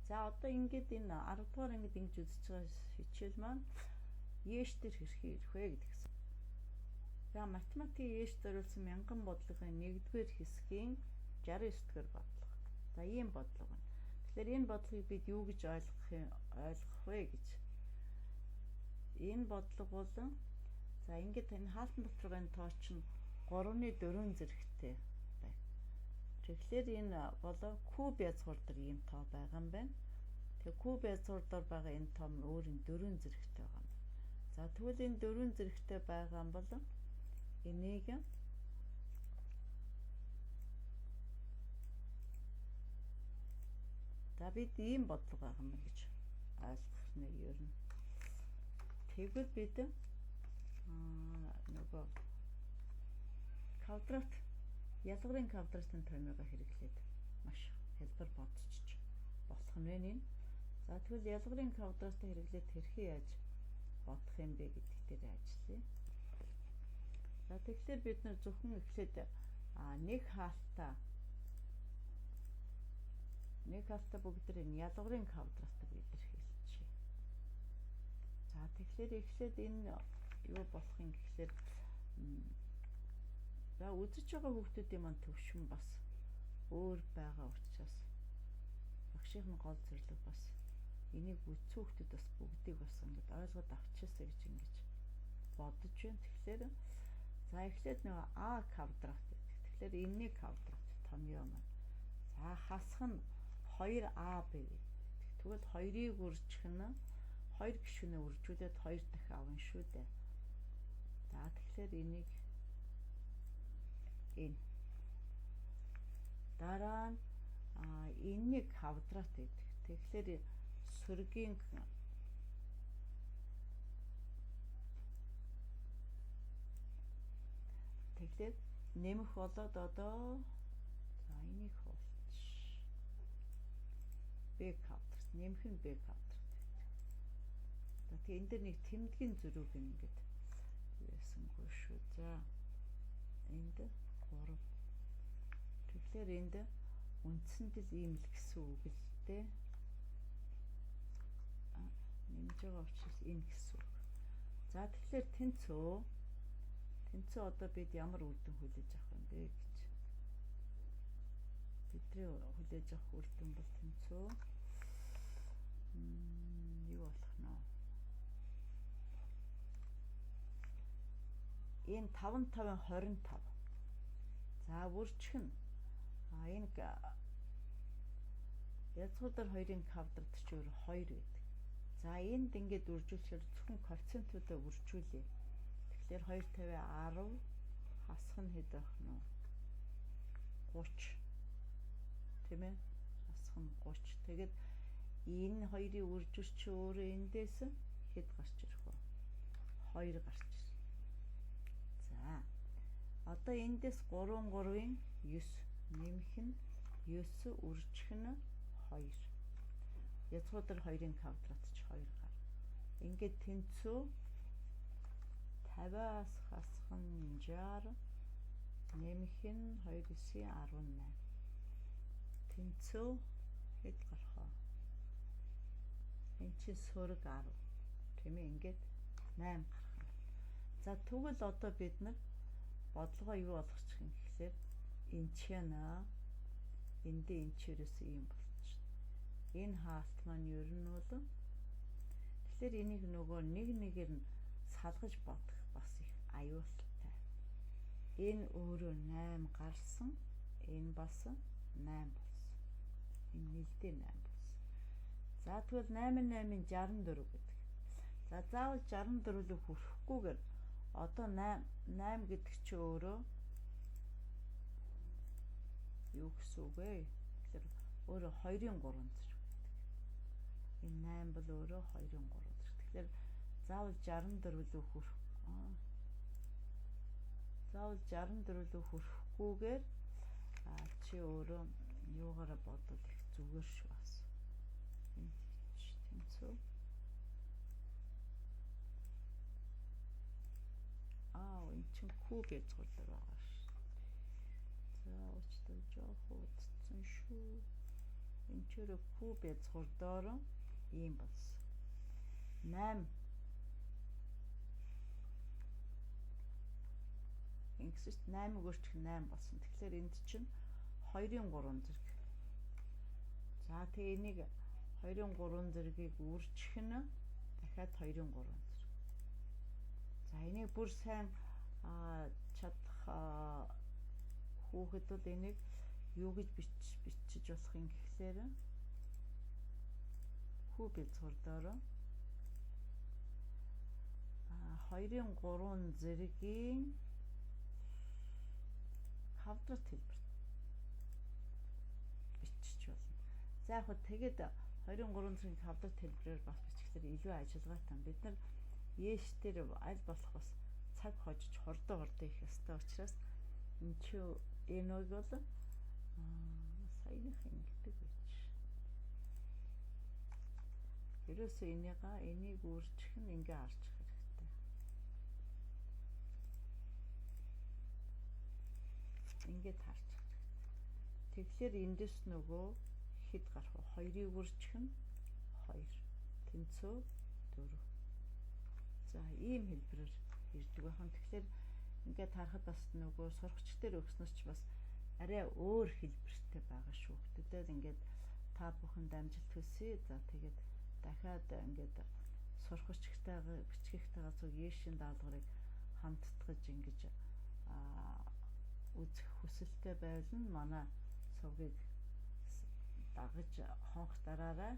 За одоо ингээд энэ 10 дугаар ангид ингэж үзэж байгаа хичээл маань Еш дээр хэрхэн ирэх вэ гэдэг гэсэн. За математикийн Еш зориулсан мянган бодлогын 1-р хэсгийн 69 дугаар бодлого. За ийм бодлого байна. Тэгэхээр энэ бодлогыг бид юу гэж ойлгох вэ гэж. Энэ бодлого бол за ингээд энэ хаалтан доторх энэ тоо чинь 3-ны 4 зэрэгтэй байна. Тэгэхээр энэ болоо куб язгуур дээр ийм тоо байгаа юм байна. Тэгээ куб язгуур дээр байгаа энэ тоо нь өөр нь 4 зэрэгтэй байгаа юм. За тэгвэл энэ 4 зэрэгтэй байгаа юм бол энийг за бид ийм бодлого байгаа юм гэж ойлгох нэ ер нь. Тэгвэл бид нөгөө квадрат ялгарын квадратын томьёогоо хэрэглээд маш хялбар бодчих болох нь байна энэ. За тэгвэл ялгарын квадратыг хэрэглээд хэрхэн яаж бодох юм бэ гэдэг дээр ажиллая. За тэгэхээр бид нар зөвхөн эхлээд нэг хаалтаа бүгд энэ ялгарын квадратыг илэрхийлчихье. За тэгэхээр эхлээд энэ юу болох юм гэхлээр за үзэж байгаа хүүхдүүдийн маань төвшин бас өөр байгаа учраас багшийн гол зорилго бас энийг үзсэн хүүхдүүд бас бүгдийг бас ингэж ойлгоод авчихсаа гэж ингэж бодож байна. Тэгэхээр за эхлээд нөгөө а квадрат гэдэг. Тэгэхээр энэний квадрат томьёо маань. За хасах нь 2ab гэдэг. Тэгвэл 2-ыг үржих нь 2 гишүүнээ үржүүлээд 2 дахин авна шүү дээ. За тэгэхээр энийг энэ дараа нь энэний квадрат гэдэг. Тэгэхээр сөргийн тэгэхээр нэмэх болоод одоо за энийг хуулч b квадрат нэмэх нь b квадрат гэдэг. За тэгээ энэ дээр нэг тэмдгийн зөрүүг ингээд ясангүй шүү. За энд 3. Тэгэхээр энд үндсэнд л ийм л гэсэн үг л дээ. Нэмж байгаа учраас энэ гэсэн үг. За тэгэхээр тэнцөө одоо бид ямар үр дүн хүлээж авах юм бэ гэж. Бидний хүлээж авах үр дүн бол тэнцөө юу болох нь вэ? Энэ 5 5 25. За үржих нь энэ язгуур дээр 2-ын квадрат чи өөр 2 гэдэг. За энд ингээд үржүүлэхээр зөвхөн коэффициентүүдээ үржүүлье. Тэгэхээр 2 50 10 хасах нь хэд байх нь вэ? 30. Тийм ээ? Хасах нь 30. Тэгээд энэ хоёрын үржил чи өөрөө эндээс хэд гарч ирэх вэ? 2 гарч ирнэ. За одоо эндээс 3 3-ын 9 нэмэх нь 9 үржих нь 2. Язгуур дээр 2-ын квадрат чи 2 гар. Ингээд тэнцүү 50-аас хасах нь 60 нэмэх нь 2 9 18. Тэнцүү хэд гарах вэ? Энд чинь сөрөг 10. Тийм ээ, ингээд 8 гарах. За тэгвэл одоо бид нар бодлогоо юу болгочих юм гэхлээр энэ чинь эндээ энэ ч ерөөсөө ийм болчихно. Энэ хаалт маань ер нь бол тэгэхээр энийг нөгөө нэг нэгээр нь салгаж бодох бас их аюултай. Энэ өөрөө 8 гарсан, энэ бас 8 болсон. Энэ нэлдээ 8 болсон. За тэгвэл 8 8-ын 64 гэдэг. За заавал 64 рүү хүрэхгүйгээр одоо 8 гэдэг чи өөрөө юу гэсэн үг вэ? Тэгэхээр өөрөө 2-ын 3 зэрэг гэдэг. Энэ 8 бол өөрөө 2-ын 3 зэрэг. Тэгэхээр заавал 64 рүү хүрэх. Заавал 64 рүү хүрэхгүйгээр чи өөрөө юугаараа бодвол их зүгээр шүү бас. Энэ тэнцүү. Энэ чинь куб язгуурлаар байгаа шүү. За уучлаарай жоохон удацсан шүү. Энэ чөрөө куб язгуур доор ийм болсон. 8 ингэсэн чинь 8-ыг өөрчлөх 8 болсон. Тэгэхээр энд чинь 2-ын 3 зэрэг. За тэгээ энийг 2-ын 3 зэргийг үржих нь дахиад 2-ын 3 зэрэг. За энийг бүр сайн чадах хүүхэд бол энийг юу гэж бичиж болох юм гэхлээр куб язгуур доор 2-ын 3 зэргийн квадрат хэлбэр бичиж болно. За яг хөө тэгэд 2-ын 3 зэргийн квадрат хэлбэрээр бас бичгээр илүү ажиллагаатай. Бид нар ээш дээр аль болох бас цаг хожиж хурдан их ёстой учраас энэ чи энэ бол саяных ингэдэг байж. Ерөөсөө энийг үржих нь ингээ харчих хэрэгтэй. Ингээд харчих хэрэгтэй. Тэгэхээр эндээс нөгөө хэд гарах вэ? 2-ыг үржих нь 2. Тэнцүү 4. За ийм хэлбэрээр ирдэг байх. Тэгэхээр ингээд харахад бас нөгөө сурагч дээр өгснөс ч бас арай өөр хэлбэртэй байгаа шүү. Тэгвэл ингээд та бүхэнд амжилт хүсье. За тэгээд дахиад ингээд сурах бичгтэйгээ зүг Ешийн даалгаврыг хамттгаж ингэж үзэх хүсэлтэй байвал нь манай сувгийг дагаж хонх дараарай.